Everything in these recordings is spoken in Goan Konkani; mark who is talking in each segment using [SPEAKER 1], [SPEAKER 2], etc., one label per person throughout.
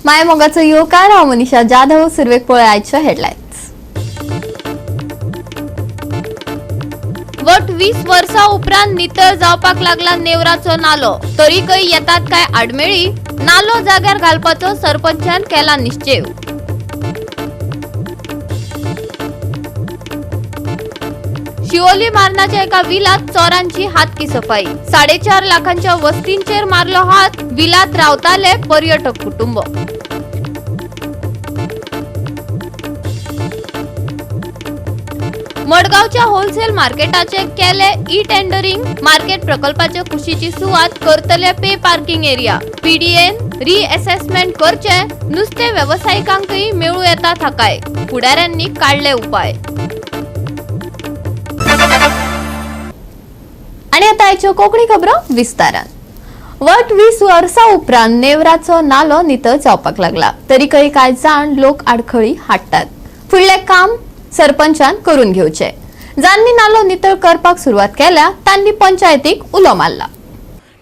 [SPEAKER 1] माय मोगाचो येवकार. हांव मनीषा जाधव. सुरवेक पळय आयच्यो हेडलायन्स. वट 20 वर्सां उपरांत नितळ जावपाक लागला नेवराचो नालो, तरीकय येतात काय आडमेळी? नालो जाग्यार घालपाचो सरपंचान केला निश्चेव. शिवोली मारनाच्या एका विलात चोरांची हातकी सफाई. 4.5 लाखांच्या वस्तींचेर मारलो हात. विलात रावताले पर्यटक कुटुंब. मडगांवच्या होलसेल मार्केटाचे केले ई टेंडरिंग. मार्केट प्रकल्पाच्या कुशीची सुवात करतले पे पार्किंग एरिया. पीडीएन रिअसेसमेंट करचे. नुस्ते वेवसायिकांकय मेळू येता थाकाय. फुडाऱ्यांनी काडले उपाय. आणि आता आयच्यो कोंकणी खबरो विस्तारान. वट 20 वर्सां उपरांत नेवराचो नालो नितळ जावपाक लागला, तरीकय कांय जाण लोक आडखळी हाडटात. फुडलें काम सरपंचान करून घेवचे. जांनी नालो नितळ करपाक सुरवात केल्या तांणी पंचायतीक उलो मारला.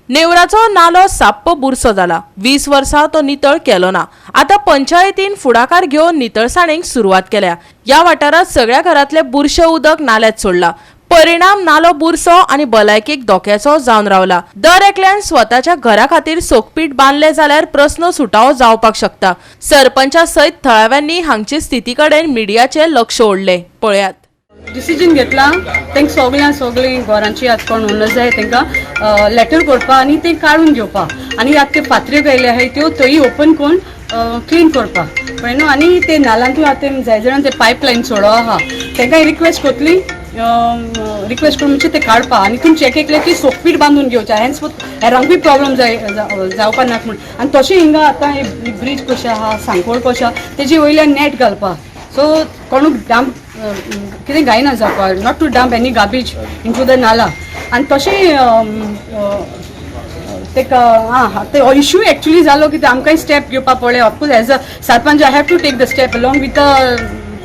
[SPEAKER 2] नेवराचो नालो साप्प बुरसो जाला. 20 वर्सां तो नितळ केलो ना. आतां पंचायतीन फुडाकार घेवन नितळसाणेक सुरवात केल्या. ह्या वाठारांत सगळ्या घरांतले बुरशे उदक नाल्यात सोडला. परिणाम नालो बुरसो आनी भलायकेक धोक्याचो जावन रावला. दर एकल्यान स्वताच्या घरा खातीर सोकपीठ बांदले जाल्यार प्रस्न सुटावो जावपाक शकता. सरपंचा सयत थळाव्यांनी हांगचे स्थिती कडेन मिडियाचें लक्ष ओडलें. पळयात.
[SPEAKER 3] डिसिजन घेतला तांकां सगळ्यां सगळीं घरांची आतां कोण ओनर्स जाय तांकां लेटर करपा आनी तें काडून घेवपा आनी आतां त्यो फातऱ्यो गेल्यो आहाय त्यो थंय ओपन करून क्लीन करपा कळ्ळें न्हू. आनी ते नालांतूय आतां जाय जाणां ते पायप लायन सोडो आहा तांकां रिक्वेस्ट करतली, रिक्वेस्ट करून म्हणजे ते काडपा आनी तुमचे एक एकले ती सोकपीठ बांदून घेवचें हेंच हेरांकूय प्रॉब्लम जाय जावपा नाका म्हूण. आनी तशें हिंगा आतां ही ब्रीज कशें आहा सांकवळ कशें आहा तेजे वयल्यान नेट घालपा सो कोणूक डंप कितें घायना जावपा, not to dump any garbage into the nala. आनी तशें तेका आं ते इश्यू एक्चुली जालो की आमकांय स्टेप घेवपा पडलें. Of course as a sarpanch I have to take the step along with the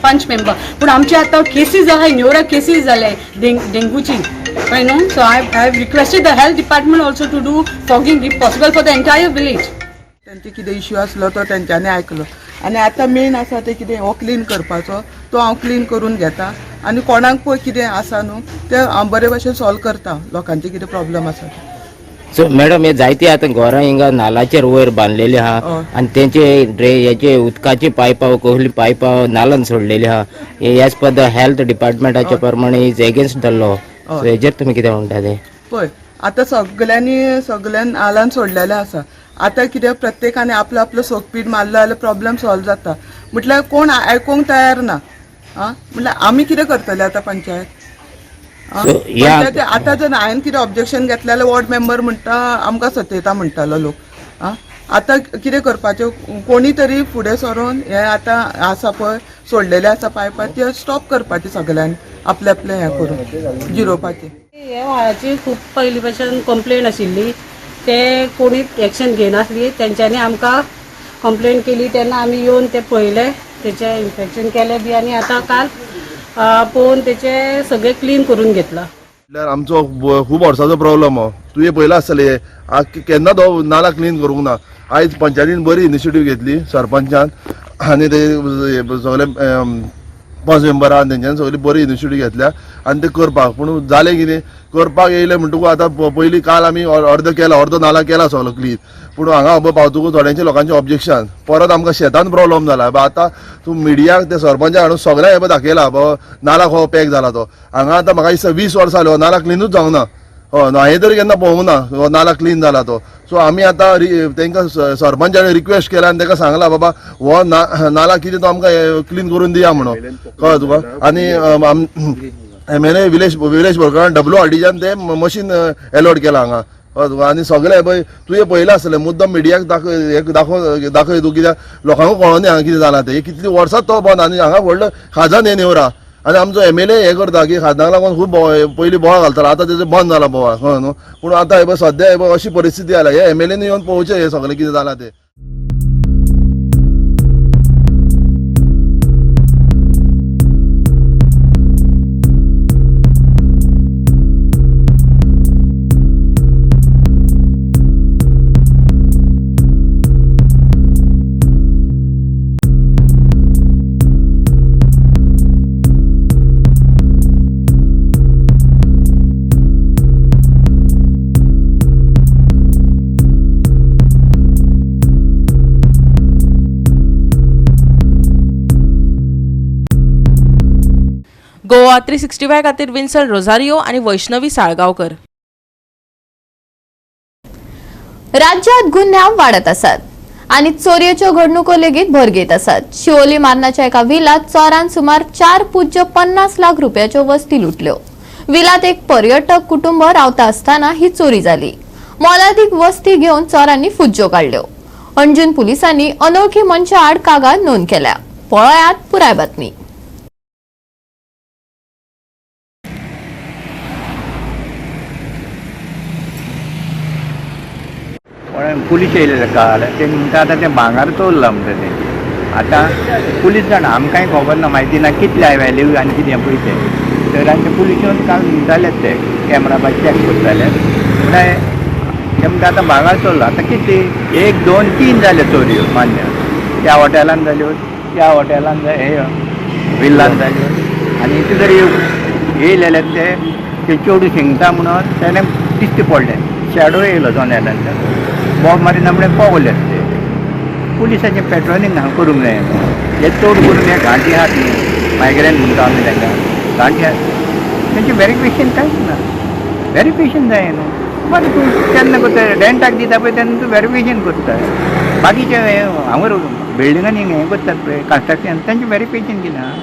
[SPEAKER 3] panch member. पूण आमचे आतां केसीस आहाय, नेवरा केसीस जाले डेंगूची कळ्ळें न्हू. So I have requested the health department also to do fogging if possible for the entire village.
[SPEAKER 4] तेंचे कितें इश्यू आसलो तो तेंच्यांनी आयकलो आनी आतां मेन आसा तें कितें हो क्लीन करपाचो तो हांव क्लीन करून घेता आनी कोणाक पळय कितें आसा न्हू तें हांव बरे भशेन सॉल्व करता लोकांचे कितें प्रॉब्लम आसा ते.
[SPEAKER 5] सो मॅडम, हे जायते आतां घरां हिंगा नालाचेर वयर बांदलेली आहा आनी तेंचे हेचे उदकाची पायपां कसली पायपां नालान सोडलेली आहा. हे एज पर the health डिपार्टमेंटाच्या प्रमाणे is against the law. So हेजेर तुमी कितें म्हणटा ते?
[SPEAKER 4] पळय आतां सगल्यांनी सगल्यान नालान सोडलेलें आसा. आतां कितें प्रत्येकान आपलो आपलो सोकपीठ मारलो जाल्यार प्रॉब्लम सॉल्व जाता. म्हटल्यार कोण आयकोंक तयार ना. आं म्हटल्यार आमी कितें करतले आतां पंचायत?
[SPEAKER 5] So,
[SPEAKER 4] आतां जर हांवें कितें ऑब्जेक्शन घेतलें जाल्यार वॉर्ड मेंबर म्हणटा आमकां सतयता म्हणटालो लोक. आं आतां कितें करपाचें? कोणी तरी फुडें सरोन हें आतां आसा पळय सोडलेलें आसा पायपां ते स्टॉप करपाचें सगल्यांनी आपलें आपलें हें करून जिरोवपाचें.
[SPEAKER 6] हे व्हाळाची खूब पयलीं पासून कंप्लेन आशिल्ली, ते कोणी एक्शन घेनासली. तेंच्यांनी आमकां कंप्लेन केली तेन्ना आमी येवन ते पळयले, तेचे इन्फेक्शन केले बी आनी आतां काल पळोवन तेचे सगळे क्लीन करून घेतला.
[SPEAKER 7] म्हटल्यार आमचो खूब वर्साचो प्रॉब्लम हो. तुवें पळयला आसतलें केन्ना तो नाला क्लीन करूंक ना. आयज पंचायतीन बरी इनिशिएटीव घेतली सरपंचान आनी ते सगळे पंच मेंबरान तेंच्यांनी सगळी बरी इनिशिएटीव घेतल्या आनी ते करपाक. पूण जालें कितें, करपाक येयलें म्हणटकूच आतां पयलीं काल आमी अर्दो केला, अर्दो नाला केला सगळो क्लीन. पूण हांगा पावतकूच थोड्यांचे लोकांचें ऑब्जेक्शन, परत आमकां शेतान प्रॉब्लम जाला. आतां तूं मिडियाक ते सरपंचाक हाडून सगळ्यांक हें दाखयला नाला हो पॅक जाला तो. हांगा आतां म्हाका दिसता 20 वर्सां जाली हो नाला क्लिनूच जावंक ना. हय हांवें तरी केन्ना पळोवंक ना हो नाला क्लीन जाला तो. सो आमी आतां तांकां सरपंचान रिक्वेस्ट केला आनी ताका सांगला बाबा हो नाला कितें तो आमकां क्लीन करून दिया म्हणून. कळ्ळें तुका? आनी MLA village village वर्करान WRDच्यान ते मशीन एलॉट केला हांगा. कळ्ळें तुका? आनी सगळें पळय तुवें पळयलां आसतलें मुद्दम मिडियाक दाखय दाखय तूं, कित्याक लोकांक कळोनी हांगा कितें जालां तें. कितलीं वर्सां तो बंद आनी हांगा व्हडलो खाजन हें नेवरा आनी आमचो MLA हें करता की खाजनाक लागून खूब पयलीं बोवाळ घालतालो, आतां तेजें बंद जाला बोवाळ. कळ्ळें न्हू? पूण आतां हे पळय सद्या हे पळय अशी परिस्थिती आल्या, हे MLA येवन पळोवचें हें सगळें कितें जालां तें.
[SPEAKER 2] गोवा 365 खातीर विन्सन रोझारियो आनी वैष्णवी साळगांवकर.
[SPEAKER 1] राज्यात गुन्यांव वाडत आसात आनी चोरयेच्यो घडणुको लेगीत भर घेत आसात. शिवोली मार्नाच्या एका विलात चोरान सुमार 4.50 लाख रुपयाच्यो वस्ती लुटल्यो. विलात एक पर्यटक कुटुंब रावता आसतना ही चोरी जाली. मोलादीक वस्ती घेवन चोरांनी फुज्जो काडल्यो. अंजून पुलिसांनी अनोळखी मनशा आड कागाळ नोंद केल्या. पळयात पुराय बातमी.
[SPEAKER 8] पण पुलीस येयले काल, ते म्हणटा आतां तें भांगर चोरलां म्हणटा तेंचे. आतां पुलीस जाणा, आमकांय खबर ना, म्हायती ना कितले व्हॅल्यू आनी कितें पयशे. तर आनी ते पुलीस येवन काल म्हणटाले, ते कॅमरा बाय चॅक करताले म्हणल्यार ते म्हणटा आतां भांगर चोरलां. आतां कितली 1 2 3 जाल्यो चोरयो मान्य, त्या हॉटेलान जाल्यो, त्या हॉटेलान, हे विल्लान जाल्यो. आनी इतले जरी येयले जाल्यार ते चेडूं शिंगता म्हणून तेणें दिश्टी पडलें, शेडो येयलो जनेलांतल्यान, बॉम्ब मारिना म्हणल्यार पावले ते. पुलिसांचें पेट्रोलिंग हांगा करूंक जाय. हे चड करून हे घांटी आहात न्हू, मायग्रंट म्हणटा आमी तांकां, घांटी आहात, तेंचें वेरिफिकेशन कांयच ना. वेरिफिकेशन जाय न्हू. बरें, तूं केन्ना करता, रेंटाक दिता पळय तेन्ना तूं वेरिफिकेशन करता. बाकीचे हे हांगा बिल्डिंगांनी हें करतात पळय कन्स्ट्रक्शन, तेंचें वेरिफिकेशन कितें आहा?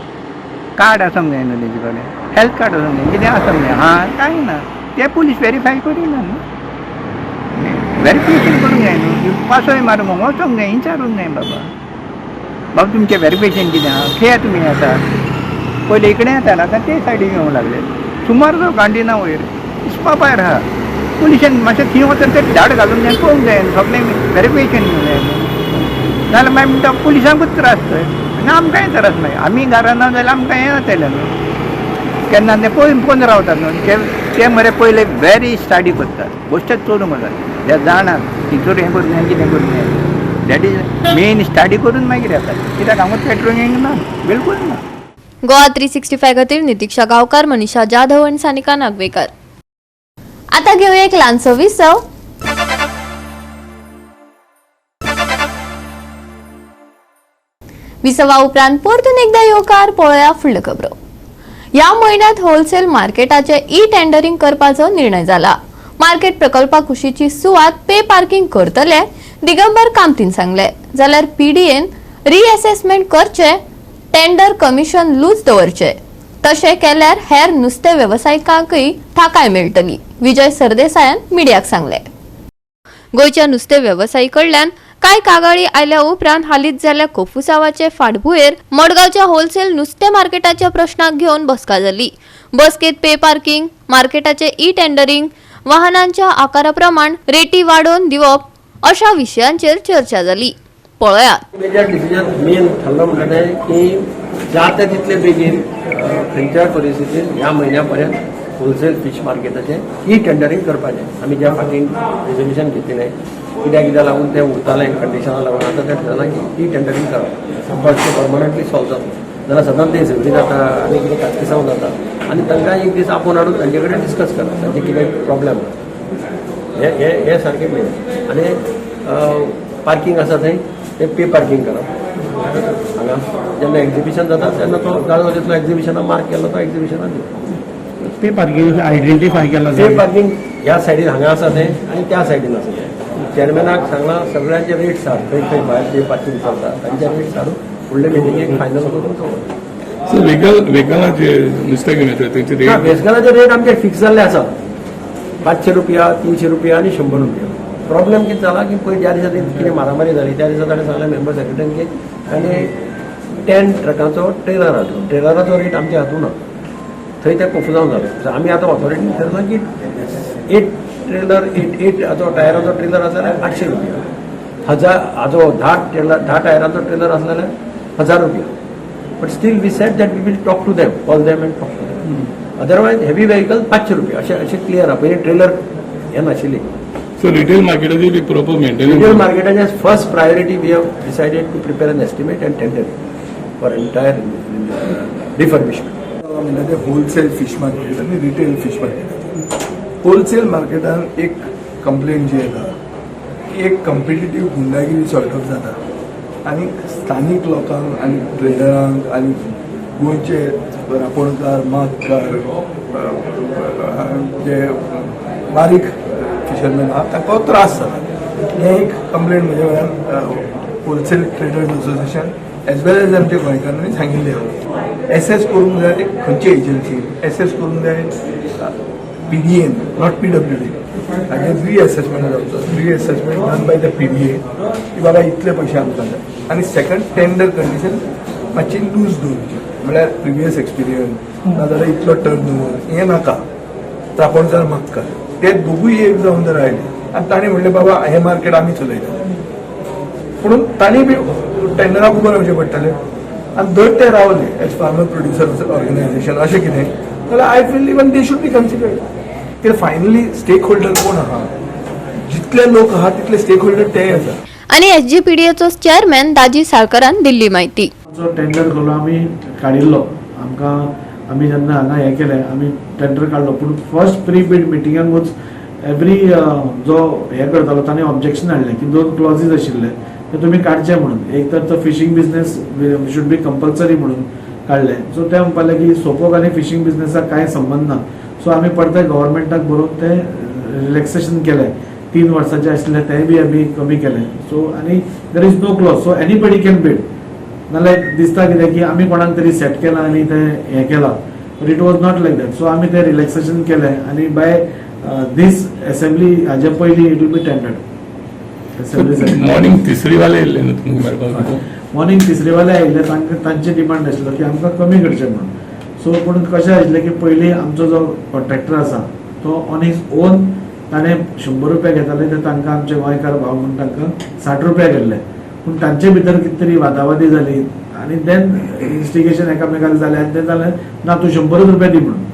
[SPEAKER 8] कार्ड आसूंक जाय न्हू तेंचे कडेन, हेल्थ कार्ड आसूंक जाय, कितें आसूंक जाय. हां, कांय ना, ते पुलीस वेरीफाय करिना न्हू. वेरिफिकेशन करूंक जाय न्हू. पासय मारूंक वचोंक जाय, विचारूंक जाय, बाबा बाबा तुमचें वेरिफिकेशन कितें आहा, खेळ तुमी येतात. पयलीं इकडे येताले, आतां ते सायडीन येवंक लागले. सुमार जो गांडीना वयर हिसपा भायर आहा. पुलिसान मातशें थंय वचून ते धाड घालूंक जाय, पळोवंक जाय सगळें, वेरिफिकेशन घेवंक जाय न्हू. नाजाल्यार मागीर म्हणटा पुलिसांकूच त्रास थंय आनी आमकांय त्रास. मागीर आमी घरा ना जाल्यार आमकां हें जातलें न्हू. केन्ना ते पळोवन पळोवन रावतात न्हू ते मरे. पयले वेरी स्टडी करतात, गोश्टच चोरूंक वतात. ते जाणात थिंयसर हें करूंक जाय, कितें करूंक जाय, that is main study करून मागीर येतात. कित्याक हांगा पेट्रोलिंग ना, बिलकूल ना.
[SPEAKER 1] गोवा 365 खातीर नितीक्षा गांवकार, मनीषा जाधव आणि सानिका नागवेकर. आता घेऊया एक ल्हानसो विसव. विसवा उपरांत परतून एकदा येवकार. पळोवया फुडल्यो खबरो. ह्या म्हयन्यात होलसेल मार्केटाचे ई टेंडरिंग करपाचो निर्णय जाला. मार्केट प्रकल्पा कुशीची सुवात पे पार्किंग करतले, दिगंबर कामतीन सांगले. जाल्यार पीडीएन रिएसेसमेंट करचे, टेंडर कमिशन लूज दवरचे, तशें केल्यार हेर नुस्तें वेवसायिकांकय थाकाय मेळटली, विजय सरदेसायान मिडियाक सांगले. गोंयच्या नुस्तें वेवसायी कडल्यान कांय कागाळी आयल्या उपरांत हालींच जाल्ल्या कोफुसावाचे फाटभुंयेर मडगांवच्या होलसेल नुस्तें मार्केटाच्या प्रश्नाक घेवन बसका जाली. बसकेत पे पार्किंग, मार्केटाचे ई टेंडरिंग, वाहनांच्या आकारा प्रमाण रेटी वाडोवन दिवप अशा विशयांचेर चर्चा जाली. पळयात.
[SPEAKER 9] मेजर डिसिजन मेन ठरलं म्हणटा तें की जाता तितले बेगीन खंयच्याय परिस्थितीन ह्या म्हयन्या पर्यंत होलसेल फीश मार्केटाचें ई टेंडरींग करपाचें. आमी ज्या फाटीं रेजोल्युशन घेतिल्लें, कित्याक कित्याक लागून तें उरतालें, कंडिशना लागून, आतां तें ठरलां की ई टेंडरींग करप, फर्स्ट परमनंटली सॉल्व जातलें. जाल्यार सदांच तें झगडीं जाता आनी कितें कातकिसांव जाता. आनी तांकां एक दीस आपोवन हाडून तांचे कडेन डिस्कस करप तांचे कितें प्रॉब्लेम, हे हे हे सारकें मेन. आनी पार्किंग आसा थंय ते पे पार्किंग करप. हांगा जेन्ना एक्झिबिशन जाता तेन्ना तो जागो तितलो एक्झिबिशनाक मार्क केलो, तो एक्झिबिशनाक दिवप.
[SPEAKER 10] पे पार्किंग आयडेंटिफाय केला?
[SPEAKER 9] पे पार्किंग ह्या सायडीन हांगा आसा तें आनी त्या सायडीन आसा तें. चेअरमॅनाक सांगलां, सगळ्यांचे रेट्स हाड, खंय खंय भायर पे पार्किंग चलता तांचे रेट्स हाडून फुडले मिटिंगेक फायनल करून दवर.
[SPEAKER 11] सो व्हेकलाचे नुस्तें घेवन येता तेंचे
[SPEAKER 9] ना.
[SPEAKER 11] रेट?
[SPEAKER 9] वेसगलाचे रेट आमचे फिक्स जाल्ले आसा, 500 रुपया, 300 रुपया आनी 100 रुपया. प्रॉब्लेम कितें जाला की पयर ज्या दिसा कितें मारामारी जाली त्या दिसा ताणें सांगलें मेंबर सेक्रेटरीन की ताणें 10 ट्रकांचो ट्रेलर हाडलो. ट्रेलराचो रेट आमच्या हातूंत ना, थंय तें कोफुजांव जालें. सो आमी आतां ऑथॉरिटीन ठरयलां की एट ट्रेलर, एट एट हाचो टायराचो ट्रेलर आसा जाल्यार 800 रुपया, 1000 हाजो 10 ट्रेलर, 10 टायरांचो ट्रेलर आसलो जाल्यार 1000 रुपया. But still we said that we will talk to them, call them and talk to them. Otherwise heavy vehicle 500 रुपया, अशें अशें क्लियर आहा. पयलीं ट्रेलर हे नाशिल्ली.
[SPEAKER 11] सो रिटेल मार्केटाची बी प्रॉपर
[SPEAKER 9] रिटेल
[SPEAKER 11] मेंटेनन्स?
[SPEAKER 9] मार्केटाचे first priority, we have decided to prepare an estimate and tender for entire refurbishment.
[SPEAKER 12] म्हणटा ते होलसेल फीश मार्केट आनी रिटेल फीश मार्केट. होलसेल मार्केटान एक कंप्लेन जी येता की एक कम्पिटिटीव गुंडागिरी सॉर्ट ऑफ जाता आनी स्थानीक लोकांक आनी ट्रेडरांक आनी गोंयचे रांपोणकार, मातकार, जे बारीक फिशरमॅन आहा तांकां त्रास जाला. हें एक कंप्लेन म्हज्या वेळार wholesale traders association as well as आमच्या गोंयकारांनी सांगिल्लें आहा. एसएस करूंक जाय खंयची एजन्सी, एसएस करूंक जाय PDAन, not PWD. हाजेर रिएसेसमेंट जावचो, reassessment done by the PDA की बाबा इतले पयशे आमकां जाय. आनी सेकंड, टेंडर कंडिशन मातशी लूज दवरची, म्हळ्यार प्रिवियस एक्सपिरियन्स नाजाल्यार इतलो टर्न ओवर हें नाका. रांपोणकार, मातकार ते दोगूय एक जावन जर आयले आनी तांणी म्हणलें बाबा हें मार्केट आमी चलयता, पूण तांणी बी टेंडराक उबो रावचें पडटलें. आनी जर ते रावले एज फार्मर प्रोड्युसर ऑर्गनायझेशन अशें कितें जाल्यार I feel even they should be considered. कित्याक फायनली स्टेक होल्डर कोण आहा, जितले लोक आहा तितले स्टेक होल्डर तेय आसा.
[SPEAKER 1] आणि एसजीपीडीएचो चेअरमॅन दाजी साळकरान दिल्ली माहिती.
[SPEAKER 10] जो टेंडर केलो आमी काडिल्लो, आमकां आमी जेन्ना हांगा हें केलें, आमी टेंडर काडलो, पूण फर्स्ट प्री बीड मिटिंगांकूच एवरी जो हें करतालो ताणें ऑब्जेक्शन हाडलें की दोन क्लॉजीज आशिल्ले ते तुमी काडचे म्हणून. एक तर तो fishing business should be compulsory म्हणून काडले. सो ते म्हणपाक की सोपोक आनी फिशींग बिजनसाक कांय संबंद ना. सो आमी परते गव्हर्मेंटाक बरोवन ते रिलॅक्सेशन केलें. 3 वर्साचे आशिल्ले तेय बी आमी कमी केले. सो आनी there is no clause, so anybody can bid. नाल्यार दिसता कितें की आमी कोणाक तरी सेट केलां आनी तें हें केलां, but it was not like that. So आमी तें रिलॅक्सेशन केलें आनी बाय दीस एसेंब्ली हाजे पयलीं it will be tendered assembly.
[SPEAKER 11] Morning तिसरीवाले येयल्ले न्हू तुमकां मेळपाक?
[SPEAKER 10] मॉर्निंग तिसरीवाले आयिल्ले, तांकां तांचे डिमांड आशिल्लो की आमकां कमी करचें म्हणून. सो पूण कशें आशिल्लें की पयलीं आमचो जो कॉन्ट्रॅक्टर आसा तो ऑन his own ताणें 100 रुपया घेताले, ते तांकां आमचे गोंयकार भाव म्हणून तांकां 60 रुपया केल्ले. पूण तांचे भितर कितें तरी वादावादी जाली आनी देन इन्स्टिगेशन एकामेकाक जालें आनी तें जालें ना, तूं 100च रुपया दी म्हणून.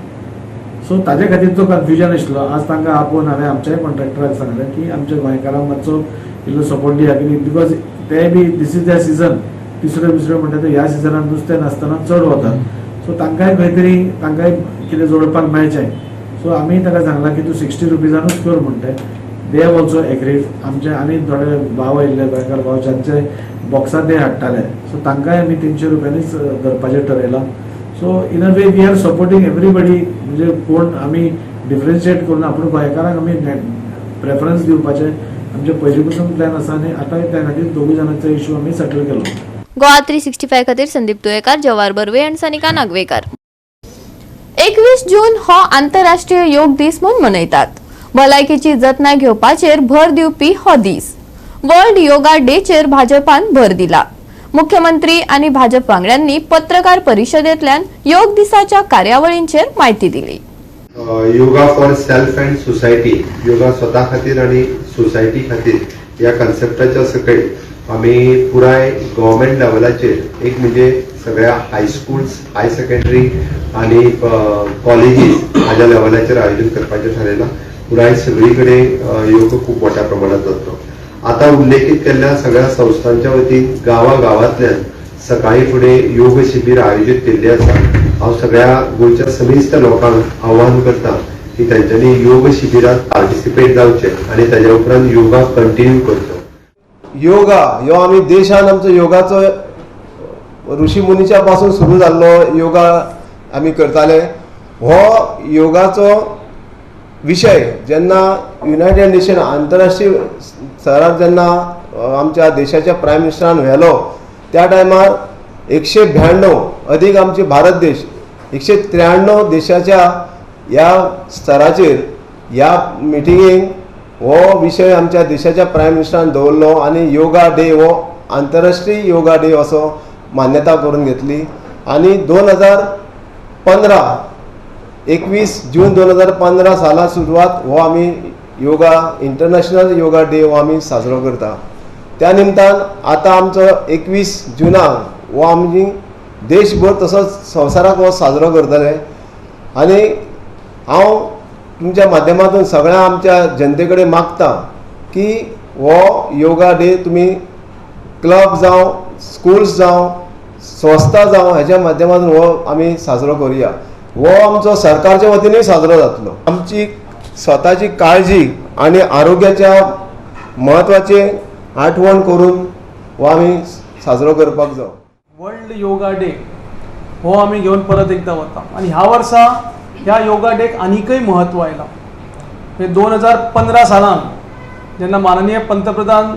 [SPEAKER 10] सो ताजे खातीर तो कन्फ्युजन आशिल्लो. आज तांकां आपोवन हांवें आमच्याय कॉन्ट्रॅक्टराक सांगलें की आमच्या गोंयकारांक मातसो इल्लो सपोर्ट दिया, कित्याक because ते बी this is the season. तिसऱ्यो बिसऱ्यो म्हणटा ते ह्या सिजनान नुस्तें नासतना चड वतात. सो तांकांय खंय तरी तांकांय कितें जोडपाक मेळचें. सो आमी ताका सांगलां की तूं 60 रुपिजानूच कर म्हणटे. They have also agreed. आमचे आनी थोडे भाव आयिल्ले, गोंयकार भाव, ज्यांचे बॉक्सां ते हाडटाले, सो तांकांय आमी 300 रुपयांनीच धरपाचें ठरयलां. So in a way we are supporting everybody. म्हणजे कोण आमी डिफरन्शिएट करून आपूण गोंयकारांक आमी प्रेफरन्स दिवपाचें आमचे पयलीं पासून प्लॅन आसा आनी आतां त्या खातीर दोगूय जाणांचो इशू आमी सेटल केलो.
[SPEAKER 1] गोवा 365 खातीर संदीप तुयेकार, जवाहर बर्वे आनी सनिका नागवेकर. 21 जून हो आंतरराष्ट्रीय योग दीस म्हूण मनयतात. भलायकेची जतनाय घेवपाचेर भर दिवपी हो दीस. वर्ल्ड योगा डेचेर भाजपान भर दिला. मुख्यमंत्री आनी भाजप वांगड्यांनी पत्रकार परिशदेंतल्यान योग दिसाच्या कार्यावळींचेर म्हायती दिली.
[SPEAKER 13] Yoga for self and society, yoga स्वता खातीर आनी सोसायटी खातीर ह्या कन्सेप्टाच्या सकयल आमी पुराय गव्हर्मेंट लेवलाचेर एक म्हणजे सगळ्या हायस्कुल्स, हाय सेकंडरी आनी कॉलेजीस हाज्या लेवलाचेर आयोजन करपाचें थारयलां. पुराय सगळी कडेन योग खूब मोठ्या प्रमाणात जातलो. आतां उल्लेखीत केल्ल्या सगळ्या संस्थांच्या वतीन गांवा गांवांतल्यान सकाळी फुडें योग शिबीर आयोजीत केल्ली आसा. हांव सगळ्या गोंयच्या समेस्त लोकांक आव्हान करता की तांच्यांनी योग शिबिरात पार्टिसिपेट जावचें आनी ताज्या उपरांत योगा कंटिन्यू करचो.
[SPEAKER 14] योगा ह्यो आमी देशान आमचो योगाचो ऋषी मुनीच्या पासून सुरू जाल्लो योगा आमी करताले. हो योगाचो विशय जेन्ना युनायटेड नेशन आंतरराष्ट्रीय स्तरार जेन्ना आमच्या देशाच्या प्रायम मिनिस्टरान व्हेलो, त्या टायमार 192 अदीक आमचे भारत देश 193 देशाच्या ह्या स्तराचेर ह्या मिटिंगेक हो विशय आमच्या देशाच्या प्रायम मिनिस्टरान दवरलो आनी योगा डे हो आंतरराष्ट्रीय योगा डे असो मान्यता करून घेतली. आनी 2015, 21 जून 2015 साला सुरवात हो आमी योगा इंटरनॅशनल योगा डे हो आमी साजरो करता. त्या निमतान आतां आमचो 21 जुनाक हो आमी देशभर तसोच संवसाराक हो साजरो करतले. आनी हांव तुमच्या माध्यमातून सगळ्या आमच्या जनते कडेन मागता की हो योगा डे तुमी क्लब जावं, स्कुल्स जावं, संस्था जावं, हेच्या माध्यमातून हो आमी साजरो करुया. हो आमचो सरकारच्या वतीनूय साजरो जातलो. आमची स्वताची काळजी आनी आरोग्याच्या म्हत्वाचे आठवण करून हो आमी साजरो करपाक जाय.
[SPEAKER 15] वर्ल्ड योगा डे हो आमी घेवन परत एकदां वता. आनी ह्या वर्सा ह्या योगा डेक आनीकय म्हत्व आयलां. 2015 सालान जेन्ना माननीय पंतप्रधान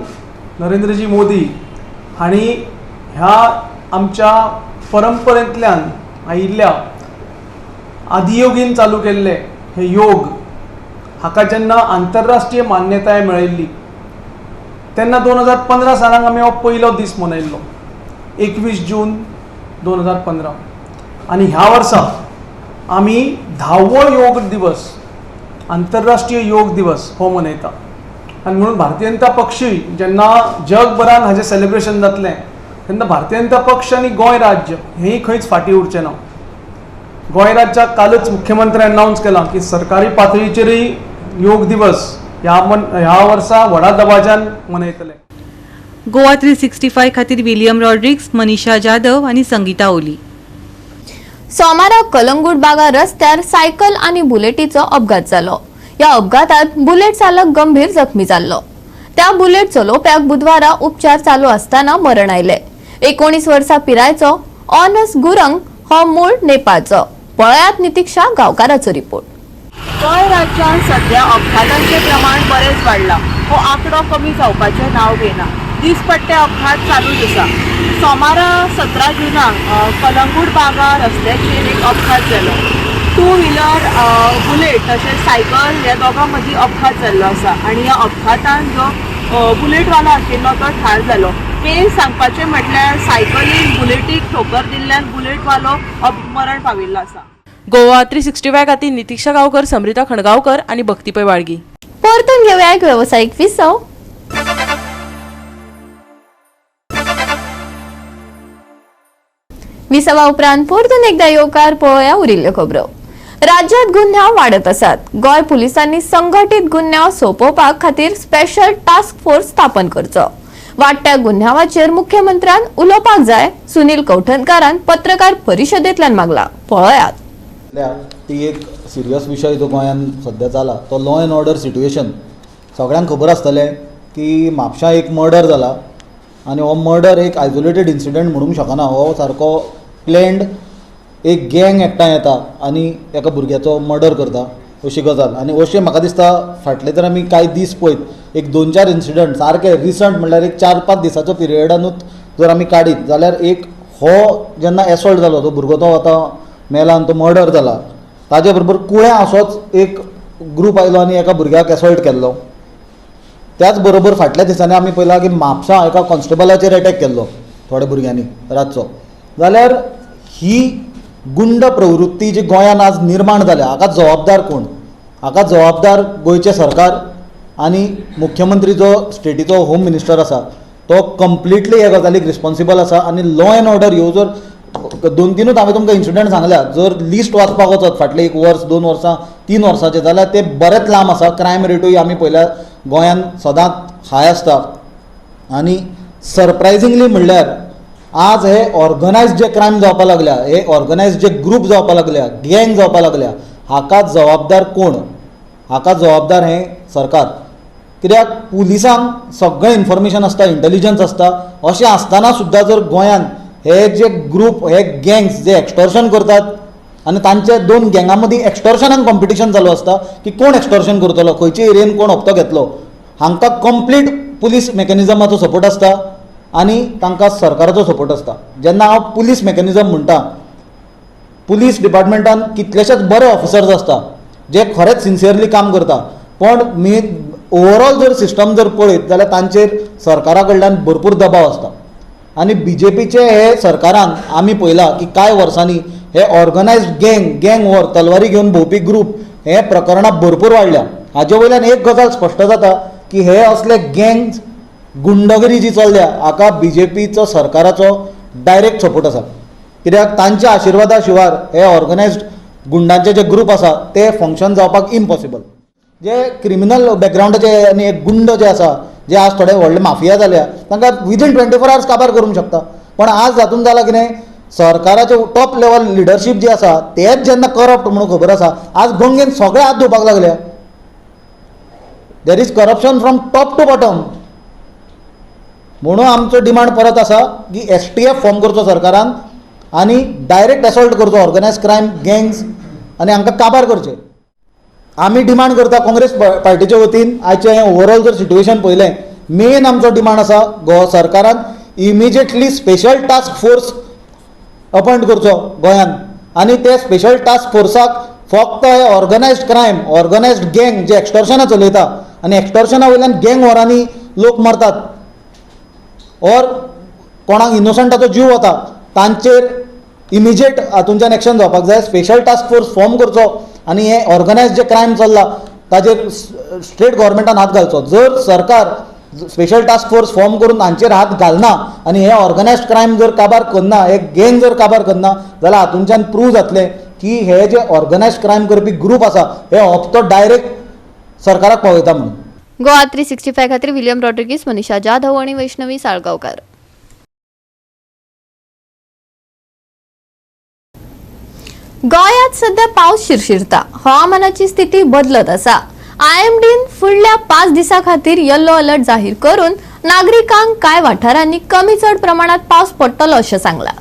[SPEAKER 15] नरेंद्रजी मोदी हांणी ह्या आमच्या परंपरेंतल्यान आयिल्ल्या आदियोगीन चालू केल्ले हे योग हाका जेन्ना आंतरराष्ट्रीय मान्यताय मेळयल्ली तेन्ना 2015 सालान आमी हो पयलो दीस मनयल्लो, 21 जून 2015. आनी ह्या वर्सा आमी 10वो योग दिवस, आंतरराष्ट्रीय योग दिवस हो मनयता. आनी म्हणून भारतीय जनता पक्षूय जेन्ना जगभरान हाजें सेलिब्रेशन जातलें तेन्ना भारतीय जनता पक्ष आनी गोंय राज्य हेंय खंयच फाटीं उरचें ना. गोंय राज्याक कालच मुख्यमंत्र्यान अनावन्स केलां की सरकारी पातळीचेरूय योग दिवस ह्या वर्सा व्हडा दबाज्यान मनयतले.
[SPEAKER 16] गोवा 365 खातीर विलियम रॉड्रिक्स, मनीषा जाधव आनी संगीता ओली.
[SPEAKER 1] सोमारा कलंगूट बागा रस्त्यार सायकल आनी बुलेटीचो अपघात जालो. ह्या अपघातात बुलेट चालक गंभीर जखमी जाल्लो. त्या बुलेट चलोवप्याक बुधवारा उपचार चालू आसतना मरण आयले. 19 वर्सां पिरायेचो ऑनस गुरंग हो मूळ नेपाळचो. पळयात नितीक्षा गांवकाराचो रिपोर्ट.
[SPEAKER 17] गोंय राज्यांत सध्या अपघातांचें प्रमाण बरेंच वाडलां. हो आंकडो कमी जावपाचें नांव घेना. दिसपट्टे अपघात चालूच आसा. सोमारा 17 जुनाक कलंगूट बागा रस्त्याचेर एक अपघात जालो. टू व्हिलर बुलेट तशेंच सायकल ह्या दोगां मदीं अपघात जाल्लो आसा आनी ह्या अपघातान जो बुलेटवालो आशिल्लो तो ठार जालो. मेन सांगपाचें म्हटल्यार सायकलीन बुलेटीक ठोकर दिल्ल्यान बुलेटवालो मरण पाविल्लो आसा.
[SPEAKER 2] गोवा 365 खातीर नितीक्षा गांवकर, समृता खणगांवकर आनी भक्ती पै वाळगी.
[SPEAKER 1] परतून घेवया एक वेवसायीक विसव. विसवा उपरांत परतून एकदा येवकार पळोवया उरिल्ल्यो खबरो. राज्यात गुन्यांव वाडत आसात. गोंय पुलिसांनी संघटीत गुन्यांव सोंपोवपा खातीर स्पेशल टास्क फोर्स स्थापन करचो. वाडट्या गुन्यांवाचेर मुख्यमंत्र्यान उलोवपाक जाय, सुनील कवठणकारान पत्रकार परिशदेंतल्यान मागला. पळयात.
[SPEAKER 18] ती एक सिरियस विशय जो गोंयांत सद्या जाला तो लॉ एंड ऑर्डर सिट्युएशन. सगळ्यांक खबर आसतलें की म्हापशां एक मर्डर जाला आनी हो मर्डर एक आयसोलेटेड इन्सिडंट म्हणूंक शकना. हो सारको प्लॅन्ड एक गँग एकठांय येता आनी एका भुरग्याचो मर्डर करता अशी गजाल. आनी अशें म्हाका दिसता फाटले तर आमी कांय दीस पळयत एक 2-4 इन्सिडंट सारके रिसंट म्हणल्यार एक 4-5 दिसाचो पिरियडानूच जर आमी काडीत जाल्यार एक हो जेन्ना एसॉल्ट जालो तो भुरगो तो आतां मेला आनी तो मर्डर जाला. ताजे बरोबर कुळ्यां असोच एक ग्रूप आयलो आनी एका भुरग्याक एसॉल्ट केल्लो. त्याच बरोबर फाटल्या दिसांनी आमी पळयलां की म्हापसा एका कॉन्स्टेबलाचेर एटॅक केल्लो थोड्या भुरग्यांनी रातचो. जाल्यार ही गुंड प्रवृत्ती जी गोंयांत आज निर्माण जाल्या हाका जबाबदार कोण? हाका जबाबदार गोंयचें सरकार आनी मुख्यमंत्री जो स्टेटीचो होम मिनिस्टर आसा तो कंप्लिटली ह्या गजालीक रिस्पॉन्सिबल आसा. आनी लॉ एंड ऑर्डर ह्यो जर 2-3 हांवें तुमकां इन्सिडंट सांगल्या जर लिस्ट वाचपाक वचत फाटले 1 वर्स, 2 वर्सां, 3 वर्सांचे जाल्यार ते बरेंच लांब आसा. क्रायम रेटूय आमी पळयल्यार गोंयांत सदांच हाय आसता. आनी सरप्रायजिंगली म्हणल्यार आज हे ऑर्गनायज जे क्रायम जावपाक लागल्या, हे ऑर्गनायज जे ग्रूप जावपाक लागल्या, गँग जावपाक लागल्या, हाका जबाबदार कोण? हाका जबाबदार हें सरकार. कित्याक पुलिसांक सगळें इन्फॉर्मेशन आसता, इंटेलिजन्स आसता. अशें आसतना सुद्दां जर गोंयांत हे जे ग्रूप, हे गँग्स जे एक्स्टॉर्शन करतात आनी तांचे 2 गँगां मदीं एक्स्टॉर्शनान कॉम्पिटिशन चालू आसता की कोण एक्स्टॉर्शन करतलो, खंयचे एरियेन कोण हप्तो घेतलो, हांकां कंप्लीट पुलीस मेकॅनिजमाचो सपोर्ट आसता आनी तांकां सरकाराचो सपोर्ट आसता. जेन्ना हांव पुलीस मेकॅनिजम म्हणटा, पुलीस डिपार्टमेंटान कितलेशेच बरे ऑफिसर्स आसता जे खरेंच सिन्सियरली काम करता, पण मेन ओवरऑल जर सिस्टम जर पळयत जाल्यार तांचेर सरकारा कडल्यान भरपूर दबाव आसता. आनी बीजेपीचे हे सरकारान आमी पळयलां की कांय वर्सांनी हे ऑर्गनायज्ड गँग, गँग वॉर, तलवारी घेवन भोंवपी ग्रूप हे प्रकरणां भरपूर वाडल्या. हाजे वयल्यान एक गजाल स्पश्ट जाता की हे असले गँग्स, गुंडगिरी जी चल्ल्या हाका बीजेपीचो सरकाराचो डायरेक्ट सपोर्ट आसा. कित्याक तांच्या आशिर्वादा शिवार हे ऑर्गनायज्ड गुंडांचे जे ग्रूप आसा ते फंक्शन जावपाक इम्पॉसिबल. जे क्रिमिनल बॅकग्रावंडाचे आनी एक गुंड जे आसा जे आज थोडे व्हडले माफिया जाल्या तांकां विदीन 24 आवर्स काबार करूंक शकता. पण आज जातून जालां कितें, सरकाराचे टॉप लेवल लिडरशीप जी आसा तेच जेन्ना करप्ट म्हणून खबर आसा, आज गंगेन सगळे हात धुवपाक लागल्या. There is corruption from top to bottom. म्हणून आमचो डिमांड परत आसा की STF form करचो सरकारान आनी डायरेक्ट असॉल्ट करचो ऑर्गनायज क्रायम गँग्स आनी हांकां काबार करचे. आमी डिमांड करता काँग्रेस पार्टीच्या वतीन आयचें हें ओवरऑल जर सिट्युएशन पळयलें, मेन आमचो डिमांड आसा गोवा सरकारान immediately special task force appoint करचो गोंयांत आनी ते स्पेशल टास्क फोर्साक फक्त हे ऑर्गनायज्ड क्रायम, ऑर्गनायज्ड गँग जे एक्स्टॉर्शनां चलयता आनी एक्स्टॉर्शना वयल्यान गँग वॉरांनी लोक मरतात ऑर कोणाक इनोसंटाचो जीव वता, तांचेर इमिजिएट हातूंच्यान एक्शन जावपाक जाय. स्पेशल टास्क फोर्स फॉर्म करचो आनी हे ऑर्गनायज जे क्रायम चल्ला ताजेर स्टेट गव्हर्मेंटान हात घालचो. जर सरकार स्पेशल टास्क फोर्स फॉर्म करून हांचेर हात घालना आनी हे ऑर्गनायज्ड क्रायम जर काबार करना, हे गँग जर काबार करना जाल्यार हातूंच्यान प्रूव जातलें की हे जे ऑर्गनायज्ड क्रायम करपी ग्रूप आसा हे हप्तो डायरेक्ट सरकाराक पावयता म्हणून.
[SPEAKER 1] गोवा 365 खातीर विलियम रॉड्रिगीस, मनीषा जाधव आणि वैष्णवी साळगांवकार. गोंयांत सध्या पावस शिरशिरता, हवामानाची स्थिती बदलत आसा. आयएमडीन फुडल्या 5 दिसां खातीर येलो अलर्ट जाहीर करून नागरिकांक कांय वाठारांनी कमी चड प्रमाणात पावस पडटलो अशें सांगलां.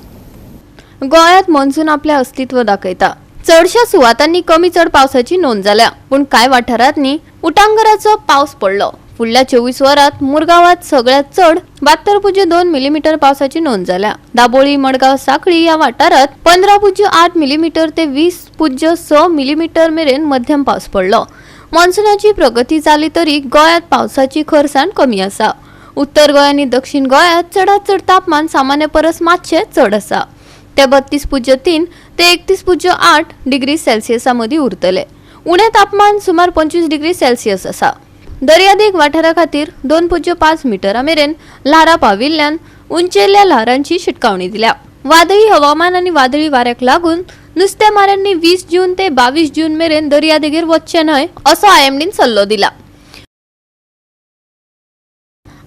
[SPEAKER 1] गोंयांत मॉन्सून आपलें अस्तित्व दाखयता. चडश्या सुवातांनी कमी चड पावसाची नोंद जाल्या, पूण कांय वाठारांनी उटांगराचो पावस पडलो. फुडल्या 24 वरांत मुरगांवांत सगळ्यांत चड 72.2 मिलीमीटर पावसाची नोंद जाल्या. दाबोळी, मडगांव, सांखळी ह्या वाठारांत 15.8 मिलीमीटर ते 20.6 मिलीमीटर मेरेन मध्यम पावस पडलो. मॉन्सूनाची प्रगती जाली तरी गोंयांत पावसाची खरसाण कमी आसा. उत्तर गोंय आनी दक्षिण गोंयांत चडांत चड तापमान सामान्य परस मातशें चड आसा. ते 32.3 ते 31.8 डिग्री सेल्सियसा मदीं उरतले. उणें तापमान सुमार 25 डिग्री सेल्सियस आसा. दर्यादेग वाठारा खातीर 2.5 मिटरा मेरेन ल्हारां पाविल्ल्यान उंचेल्या ल्हारांची शिटकावणी दिल्या. वादळी हवामान आनी वादळी वाऱ्याक लागून नुस्तेमाऱ्यांनी 20 जून ते 22 जून मेरेन दर्यादेगेर वचचें न्हय असो आयएमडीन सल्लो दिला.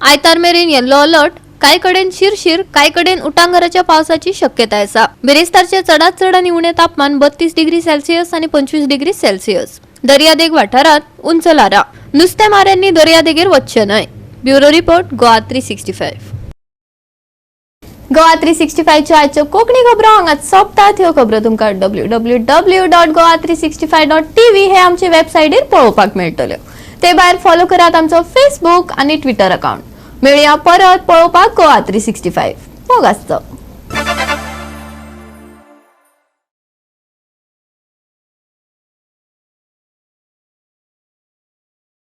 [SPEAKER 1] आयतार मेरेन येल्लो अलर्ट. कांय कडेन शिरशीर, कांय कडेन उटांगराच्या पावसाची शक्यताय आसा. बिरेस्तारचें चडांत चड आनी उणें तापमान 32 डिग्री सेल्सियस आनी 25 डिग्री सेल्सियस. दर्यादेग वाठारांत उंच ल्हारां. नुस्तेमाऱ्यांनी दर्यादेगेर वचचें न्हय. Bureau report, Goa 365. Goa 365च्यो आयच्यो कोंकणी खबरो हांगाच सोंपतात. ह्यो खबरो तुमकां www.goa365.tv हे आमचे वेबसायटीर पळोवपाक मेळटल्यो. ते भायर फॉलो करात आमचो फेसबूक आनी ट्विटर अकाउंट. मेळया परत पळोवपाक गोवा 365. मोग आसचो.